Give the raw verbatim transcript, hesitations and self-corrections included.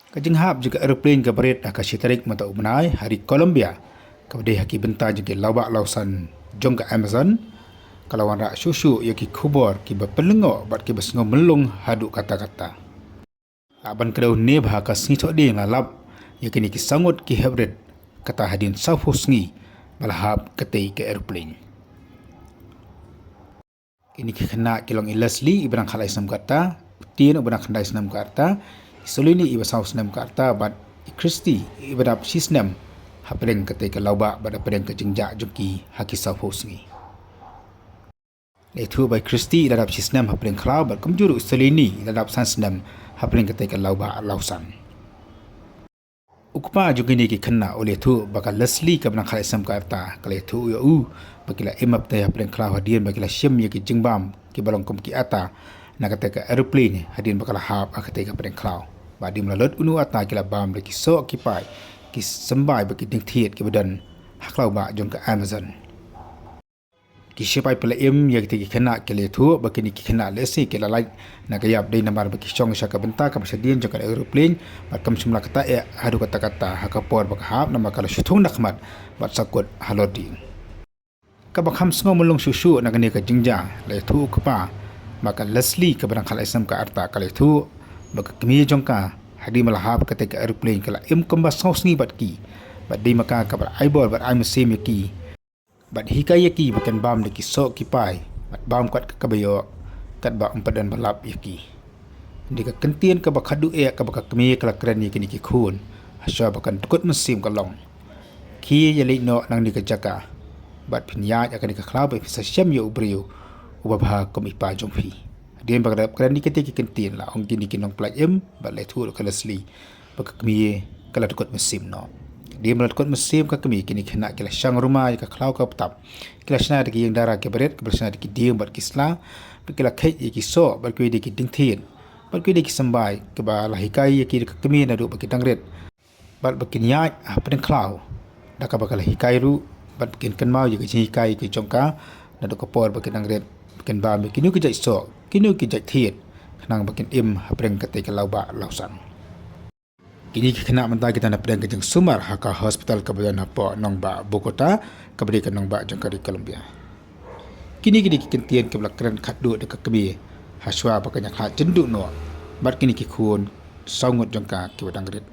Ka jinghap jong ka aeroplane kaba rit ha ka shi tarik mynta u bnai ha ri Colombia, kaba dei ha ki bynta jong ki lawbah lawsan jong ka Amazon, ka la wanrah shuh shuh ïa ki khubor kiba pynlyngngoh bad kiba sngew myllung haduh katta katta. La ban kdew ne ba ha ka sngi Thohdieng la lap ïa kine ki saw ngut ki hep rit, kata hadien sawphew sngi ba la hap katei ka aeroplane. Kine ki khynnah ki long i Leslie iba dang khatlai snem ka rta, u Tien uba dang khyndai snem ka rta, i Solini iba saw snem ka rta bad i Christy iba dap shi snem, hapdeng katei ka lawbah bad hapdeng ka jingjah jong ki ha ki sawphew sngi. La ïathuh ba i Christy i la dap shi snem hapdeng khlaw bad kumjuh ruh i Solini i la dap san snem hapdeng katei ka lawbah lawsan. U kpa jong kine ki khynnah u la ïathuh ba ka Leslie kaba dang khatlai snem ka rta ka la ïathuh ïa u ba ki la im hapdeng khlaw hadien ba ki la shim ïa ki jingbam kiba long kum ki ata na katei ka aeroplane hadien ba ka la hap ha katei ka pdeng khlaw. Bad hadien ba la lut une u ata ki la bam da ki soh ki pai, ki symbai bad ki dieng thied kiba don ha khlaw bah jong ka Amazon. Ki shipai pynlait im ïa kitei ki khynnah ki la ïathuh ba kine ki khynnah lehse ki la lait na ka ïap dei namar ba ki shong sha ka bynta kaba shadien jong ka aeroplane bad kam shym la kata eh haduh katta katta ha ka por ba ka hap namar ka la shu thung na khmat bad sahkut halor ding. Kaba kham sngew myllung shuh shuh na kane ka jingjia la ïathuh u kpa ba ka Leslie kaba dang khatlai snem ka rta ka la ïathuh ba ka kmie jong ka hadien ba la hap katei ka aeroplane ka la im kumba saw sngi bad ki bad dei ma ka kaba la ai bor bad ai mynsiem ïa ki bad hikai ïa ki ba kin bam da ki soh ki pai bad bam kat ka kaba ïoh katba ym pat don ba lap ïa ki. Dei ka kyntien kaba khadduh eh kaba ka kmie ka la kren ïa kine ki khun hashwa ba kan dkut mynsiem ka long, khie ïaleit noh nangne ka jaka bad phin ïaid ha kane ka khlaw ba phin sa shem ïa u briew uba bha kum i pa jong phi. Hadien ba ka dep kren ïa kitei ki kyntien la ong kine ki nongpynlait im bad la ïathuh ïa ka Leslie ba ka kmie ka la dkut mynsiem noh. Hadien ba la dkut mynsiem ka kmie kine ki khynnah ki la shang ruma ïa ka khlaw ka btap. Ki la shna da ki ïing dara kiba rit kiba la shna da ki dieng bad ki sla bad ki la kheit ïa ki soh bad kiwei de ki dieng thied bad kiwei de ki symbai kiba la hikai ïa ki da ka kmie naduh ba ki dang rit bad ba kin ïaid hapdeng khlaw da kaba ka la hikai ruh bad ba kin kynmaw ïa ka jinghikai ka jong ka naduh ka por ba ki dang rit ba kin bam ïa kino ki jait soh kino ki jait thied khnang ba kin im hapdeng katei ka lawbah lawsan. Kine ki khynnah mynta ki dang hapdeng ka jingsumar ha ka hospital kaba don hapoh nongbah Bogota kaba dei ka nongbah jong ka ri Colombia. Kine ki dei ki kyntien kiba la kren khadduh da ka kmie hashwa ba kan ïakhlad jynduh noh bad kine ki khun saw ngut jong ka kiba dang rit.